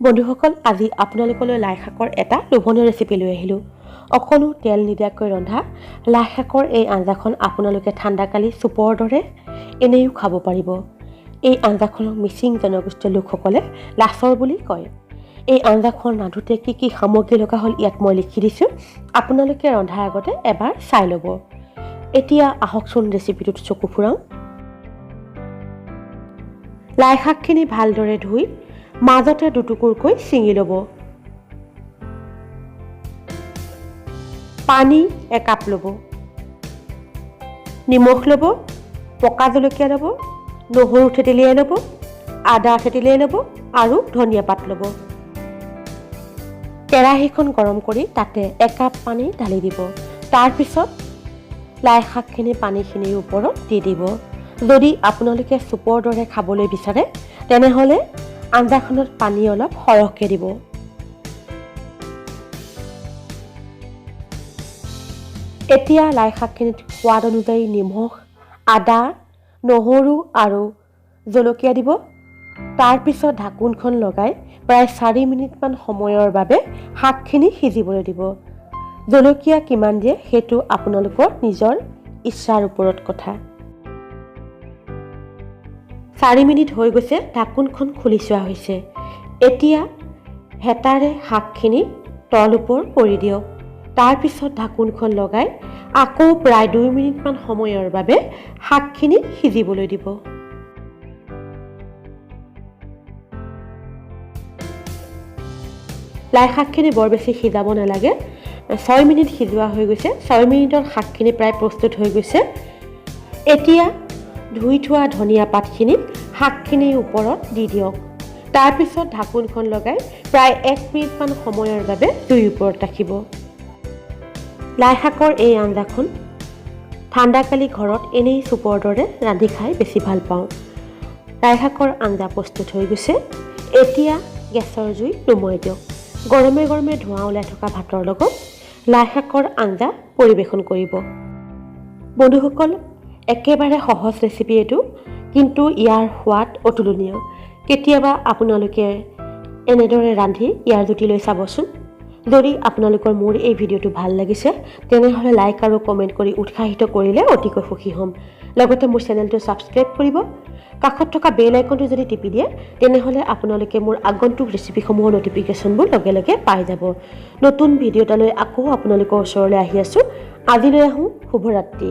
বন্ধুসকল, আজি আপোনালোকলৈ লাই শাকৰ এটা লোভনীয় ৰেচিপি লৈ আহিলোঁ। অকণো তেল নিদিয়াকৈ ৰন্ধা লাই শাকৰ এই আঞ্জাখন আপোনালোকে ঠাণ্ডাকালি চুপৰ দৰে এনেও খাব পাৰিব। এই আঞ্জাখনক মিচিং জনগোষ্ঠীয় লোকসকলে লাচৰ বুলি কয়। এই আঞ্জাখন ৰান্ধোঁতে কি কি সামগ্ৰী লগা হ'ল ইয়াত মই লিখি দিছোঁ, আপোনালোকে ৰন্ধাৰ আগতে এবাৰ চাই ল'ব। এতিয়া আহকচোন ৰেচিপিটোত চকু ফুৰাওঁ। লাই শাকখিনি ভালদৰে ধুই মাজতে দুটুকুৰকৈ ছিঙি ল'ব। পানী একাপ ল'ব, নিমখ ল'ব, পকা জলকীয়া ল'ব, নহৰু থেতেলিয়াই ল'ব, আদা থেতেলিয়াই ল'ব আৰু ধনিয়া পাত ল'ব। কেৰাহীখন গৰম কৰি তাতে একাপ পানী ঢালি দিব। তাৰপিছত লাই শাকখিনি পানীখিনিৰ ওপৰত দি দিব। যদি আপোনালোকে চুপৰ দৰে খাবলৈ বিচাৰে তেনেহ'লে আঞ্জাখনত পানী অলপ সৰহকৈ দিব। এতিয়া লাই শাকখিনিত সোৱাদ অনুযায়ী নিমখ, আদা, নহৰু আৰু জলকীয়া দিব। তাৰপিছত ঢাকোনখন লগাই প্ৰায় 4 মিনিটমান সময়ৰ বাবে শাকখিনি সিজিবলৈ দিব। জলকীয়া কিমান দিয়ে সেইটো আপোনালোকৰ নিজৰ ইচ্ছাৰ ওপৰত কথা। 4 মিনিট হৈ গৈছে, ঢাকোনখন খুলি চোৱা হৈছে। এতিয়া হেতাৰে শাকখিনি তল ওপৰ কৰি দিয়ক। তাৰপিছত ঢাকোনখন লগাই আকৌ প্ৰায় 2 মিনিটমান সময়ৰ বাবে শাকখিনি সিজিবলৈ দিব। লাই শাকখিনি বৰ বেছি সিজাব নালাগে। 6 মিনিট সিজোৱা হৈ গৈছে। 6 মিনিটত শাকখিনি প্ৰায় প্ৰস্তুত হৈ গৈছে। এতিয়া ধুই থোৱা ধনিয়া পাতখিনি শাকখিনিৰ ওপৰত দি দিয়ক। তাৰপিছত ঢাকোনখন লগাই প্ৰায় 1 মিনিটমান সময়ৰ বাবে জুইৰ ওপৰত ৰাখিব। লাই শাকৰ এই আঞ্জাখন ঠাণ্ডাকালি ঘৰত এনেই চুপৰ দৰে ৰান্ধি খাই বেছি ভাল পাওঁ। লাই শাকৰ আঞ্জা প্ৰস্তুত হৈ গৈছে। এতিয়া গেছৰ জুই নুমুৱাই দিয়ক। গৰমে গৰমে ধোঁৱা ওলাই থকা ভাতৰ লগত লাই শাকৰ আঞ্জা পৰিৱেশন কৰিব। বন্ধুসকল, একেবাৰে সহজ ৰেচিপি এইটো, কিন্তু ইয়াৰ সোৱাদ অতুলনীয়। কেতিয়াবা আপোনালোকে এনেদৰে ৰান্ধি ইয়াৰ জুতি লৈ চাবচোন। যদি আপোনালোকৰ মোৰ এই ভিডিঅ'টো ভাল লাগিছে তেনেহ'লে লাইক আৰু কমেণ্ট কৰি উৎসাহিত কৰিলে অতিকৈ সুখী হ'ম। লগতে মোৰ চেনেলটো ছাবস্ক্ৰাইব কৰিব। কাষত থকা বেল আইকনটো যদি টিপি দিয়ে তেনেহ'লে আপোনালোকে মোৰ আগন্তুক ৰেচিপিসমূহৰ ন'টিফিকেশ্যনবোৰ লগে লগে পাই যাব। নতুন ভিডিঅ' এটালৈ আকৌ আপোনালোকৰ ওচৰলৈ আহি আছোঁ। আজিলৈ আহোঁ, শুভৰাত্ৰি।